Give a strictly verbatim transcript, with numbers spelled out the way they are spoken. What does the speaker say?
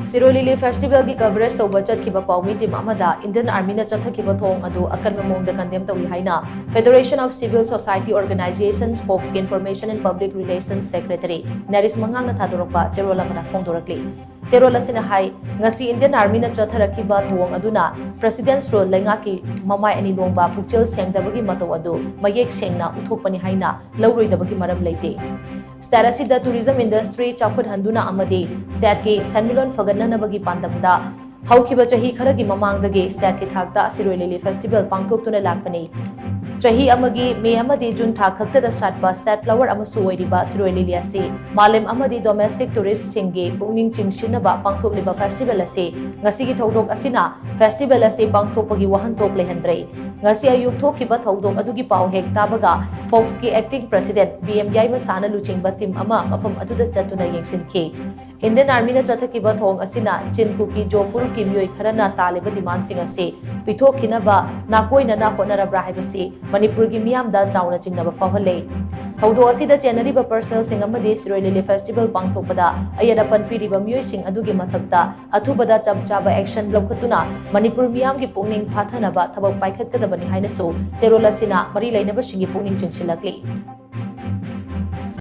ꯁꯤꯔꯣꯏ ꯂꯤꯂꯤ ꯐꯦꯁꯇꯤꯚꯦꯜꯒꯤ ꯀꯚꯔꯦꯖ ꯇꯧꯕ ꯆꯠꯈꯤꯕ ꯄꯥꯎꯃꯤ ꯇꯤꯝ ꯑꯃꯗ ꯏꯟꯗꯤꯌꯟ ꯑꯥꯔꯃꯤꯅ ꯆꯠꯊꯈꯤꯕ ꯊꯧꯑꯣꯡ ꯑꯗꯨ ꯑꯀꯟꯕ ꯃꯑꯣꯡꯗ ꯀꯟꯗꯦꯝ ꯇꯧꯏ ꯍꯥꯏꯅ Federation of Civil Society Organizations, ꯐꯣꯛꯁꯀꯤ Information and Public Relations Secretary ꯅꯔꯤꯁ ꯃꯉꯥꯡꯅ ꯊꯥꯗꯣꯔꯛꯄ ꯆꯦꯔꯣꯜ ꯑꯃꯅ ꯐꯣꯡꯗꯣꯔꯛꯂꯤ꯫ ꯆꯦꯔꯣꯜ ꯑꯁꯤꯅ ꯍꯥꯏ, ꯉꯁꯤ ꯏꯟꯗꯤꯌꯟ ꯑꯥꯔꯃꯤꯅ ꯆꯠꯊꯔꯛꯈꯤꯕ ꯊꯧꯑꯣꯡ ꯑꯗꯨꯅ President's Rule, ꯂꯩꯉꯥꯛꯀꯤ ꯃꯃꯥꯏ ꯑꯅꯤ ꯂꯣꯡꯕ ꯄꯨꯛꯆꯦꯜ ꯁꯦꯡꯗꯕꯒꯤ ꯃꯇꯧ ꯑꯗꯨ ꯃꯌꯦꯛ ꯁꯦꯡꯅ ꯎꯠꯊꯣꯛꯄꯅꯤ ꯍꯥꯏꯅ ꯂꯧꯔꯣꯏꯗꯕꯒꯤ ꯃꯔꯝ ꯂꯩꯇꯦ꯫ ꯁ꯭ꯇꯦꯠ ꯑꯁꯤꯗ ꯇꯨꯔꯤꯖꯝ ꯏꯟꯗꯁꯇ꯭ꯔꯤ ꯆꯥꯎꯈꯠꯍꯟꯗꯨꯅ ꯑꯃꯗꯤ ꯁ꯭ꯇꯦꯠꯀꯤ ꯁꯦꯟꯃꯤꯠꯂꯣꯟ ꯐꯒꯠꯅꯅꯕꯒꯤ ꯄꯥꯟꯗꯝꯗ ꯍꯧꯈꯤꯕ ꯆꯍꯤ ꯈꯔꯒꯤ ꯃꯃꯥꯡꯗꯒꯤ ꯁ꯭ꯇꯦꯠꯀꯤ ꯊꯥꯛꯇ ꯁꯤꯔꯣꯏ ꯂꯤꯂꯤ ꯐꯦꯁꯇꯤꯚꯦꯜ ꯄꯥꯡꯊꯣꯛꯇꯨꯅ ꯂꯥꯛꯄꯅꯤ꯫ ꯆꯍꯤ ꯑꯃꯒꯤ ꯃꯦ ꯑꯃꯗꯤ ꯖꯨꯟ ꯊꯥ ꯈꯛꯇꯗ ꯁꯥꯠꯄ ꯁ꯭ꯇꯦꯠ ꯐ꯭ꯂꯥꯋꯔ ꯑꯃꯁꯨ ꯑꯣꯏꯔꯤꯕ ꯁꯤꯔꯣꯏ ꯂꯤꯂꯤ ꯑꯁꯤ ꯃꯥꯂꯦꯝ ꯑꯃꯗꯤ ꯗꯣꯃꯦꯁꯇꯤꯛ ꯇꯨꯔꯤꯁ꯭ꯠꯁꯤꯡꯒꯤ ꯄꯨꯛꯅꯤꯡ ꯆꯤꯡꯁꯤꯟꯅꯕ ꯄꯥꯡꯊꯣꯛꯂꯤꯕ ꯐꯦꯁꯇꯤꯚꯦꯜ ꯑꯁꯤ ꯉꯁꯤꯒꯤ ꯊꯧꯗꯣꯛ ꯑꯁꯤꯅ ꯐꯦꯁꯇꯤꯚꯦꯜ ꯑꯁꯤ ꯄꯥꯡꯊꯣꯛꯄꯒꯤ ꯋꯥꯍꯟꯊꯣꯛ ꯂꯩꯍꯟꯗ꯭ꯔꯦ꯫ ꯉꯁꯤ ꯑꯌꯨꯛ ꯊꯣꯛꯈꯤꯕ ꯊꯧꯗꯣꯛ ꯑꯗꯨꯒꯤ ꯄꯥꯎ ꯍꯦꯛ ꯇꯥꯕꯒ ꯐꯣꯛꯁꯀꯤ ꯑꯦꯛꯇꯤꯡ ꯄ꯭ꯔꯦꯁꯤꯗꯦꯟꯠ ꯕꯤ ꯑꯦꯝ ꯌꯥꯏꯃꯁꯥꯅ ꯂꯨꯆꯤꯡꯕ ꯇꯤꯝ ꯑꯃ ꯃꯐꯝ ꯑꯗꯨꯗ ꯆꯠꯇꯨꯅ ꯌꯦꯡꯁꯤꯟꯈꯤ꯫ ꯏꯟꯗꯤꯌꯟ ꯑꯥꯔꯃꯤꯅ ꯆꯠꯊꯈꯤꯕ ꯊꯧꯑꯣꯡ ꯑꯁꯤꯅ ꯆꯤꯟ ꯀꯨꯀꯤ ꯖꯣ ꯐꯨꯔꯨꯞꯀꯤ ꯃꯤꯑꯣꯏ ꯈꯔꯅ ꯇꯥꯜꯂꯤꯕ ꯗꯤꯃꯥꯟꯁꯤꯡ ꯑꯁꯤ ꯄꯤꯊꯣꯛꯈꯤꯅꯕ ꯅꯥꯀꯣꯏꯅꯅ ꯍꯣꯠꯅꯔꯕ꯭ꯔꯥ ꯍꯥꯏꯕꯁꯤ ꯃꯅꯤꯄꯨꯔꯒꯤ ꯃꯤꯌꯥꯝꯗ ꯆꯥꯎꯅ ꯆꯤꯡꯅꯕ ꯐꯥꯎꯍꯜꯂꯦ꯫ ꯊꯧꯗꯣꯛ ꯑꯁꯤꯗ ꯆꯦꯟꯅꯔꯤꯕ ꯄꯔꯁꯅꯦꯜꯁꯤꯡ ꯑꯃꯗꯤ ꯁꯤꯔꯣꯏ ꯂꯤꯂꯤ ꯐꯦꯁꯇꯤꯚꯦꯜ ꯄꯥꯡꯊꯣꯛꯄꯗ ꯑꯌꯦꯠ ꯑꯄꯟ ꯄꯤꯔꯤꯕ ꯃꯤꯑꯣꯏꯁꯤꯡ ꯑꯗꯨꯒꯤ ꯃꯊꯛꯇ ꯑꯊꯨꯕꯗ ꯆꯞ ꯆꯥꯕ ꯑꯦꯛꯁꯟ ꯂꯧꯈꯠꯇꯨꯅ ꯃꯅꯤꯄꯨꯔ ꯃꯤꯌꯥꯝꯒꯤ ꯄꯨꯛꯅꯤꯡ ꯐꯥꯊꯅꯕ ꯊꯕꯛ ꯄꯥꯏꯈꯠꯀꯗꯕꯅꯤ ꯍꯥꯏꯅꯁꯨ ꯆꯦꯔꯣꯜ ꯑꯁꯤꯅ ꯃꯔꯤ ꯂꯩꯅꯕꯁꯤꯡꯒꯤ ꯄꯨꯛꯅꯤꯡ ꯆꯤꯡꯁꯤꯜꯂꯛꯂꯤ꯫